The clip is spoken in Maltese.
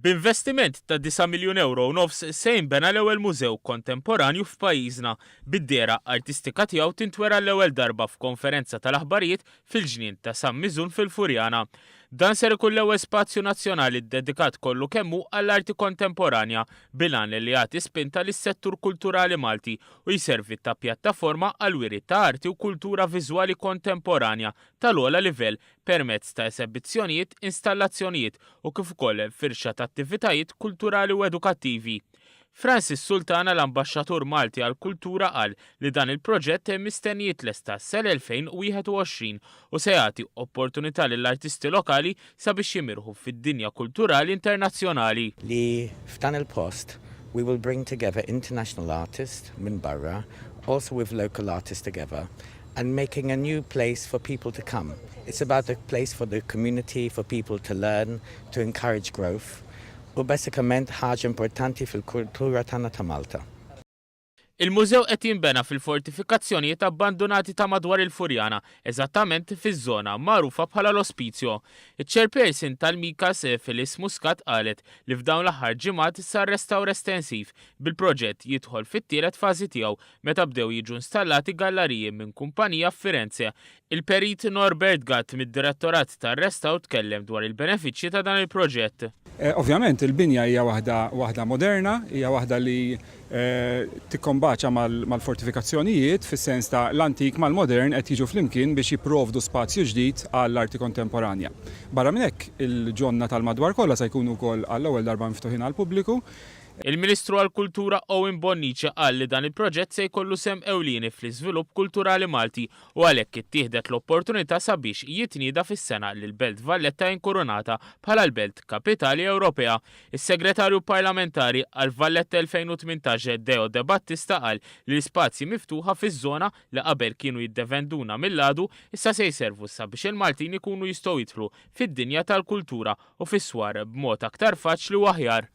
B'investiment ta' disa' miljun ewro u nofs se jinbena l-ewwel mużew kontemporanju f'pajjiżna, bid-dehra artistika tiegħu tintwera għall-ewwel darba f'konferenza tal-aħbarijiet fil-Ġnien ta' San Miżun fil-Furjana. Dan ser ikun l-ewwel spazju nazzjonali ddedikat kollu kemm hu għall-arti kontemporanja, bil-għan li jagħti spinta lis-settur kulturali Malti u jservi ta' pjattaforma għall-wiri ta' arti u kultura viżwali kontemporanja tal-ogħla livell permezz ta' esebizzjonijiet, installazzjonijiet u kif ukoll firxa ta' attivitajiet kulturali u edukattivi. Francis Sultana l-Ambaxxatur Malti għall-Kultura qal li dan il-proġett mistenni jitlesta sal-2021 u se jagħti opportunità lill-artisti lokali sabiex jimirħu fid-dinja kulturali internazzjonali. Li f'dan il-post we will bring together international artists minn barra, also with local artists together and making a new place for people to come. It's about a place for the community, for people to learn, to encourage growth u basikament ħaġa importanti fil-kultura tagħna ta' Malta. Il-mużew qed jinbena fil-fortifikazzjonijiet abbandunati ta' madwar il-Furjana, eżattament fiż-żona magħrufa bħala l-Ospizio. Iċ-Chairperson tal-MICAS, Phyllis Muscat qalet li f'dawn l-aħħar ġimgħat sar restawr estensiv, bil-proġett jidħol fit-tielet fażi tiegħu meta bdew jiġu installati gallariji minn kumpanija f'Firenze. Il-Perit Norbert Gatt mid-Direttorat tar-Restawr tkellem dwar il-benefiċċji ta' dan il-proġett. Ovvjament il-binja hija waħda waħda moderna, hija waħda li tikkombaċa mal-fortifikazzjonijiet fis-sens ta' l-antik mal-modern qed jiġu flimkien biex jipprovdu spazju ġdid għall-arti kontemporanja. Barra minn hekk, il-ġonna tal-madwar kollha se jkunu wkoll għall-ewwel darba miftuħin għall-pubbliku. Il-Ministru għall-Kultura Owen Bonnici qal li dan il-proġett se jkollu sehem ewlieni fl-iżvilupp kulturali Malti u għalhekk ittieħdet l-opportunità sabiex jitnieda fis-sena li l-Belt Valletta inkurunata bħala l-Belt Kapitali Ewropea. Is-Segretarju Parlamentari għal Valletta 2018 Deo De Battista qal li l-ispazji miftuħa fiż-żona li qabel kienu jiddevenduna mill-għadu issa se jservu sabiex il-Maltin ikunu jistgħu jidħlu fid-dinja tal-kultura u fis-swar b'mod aktar faċli u aħjar.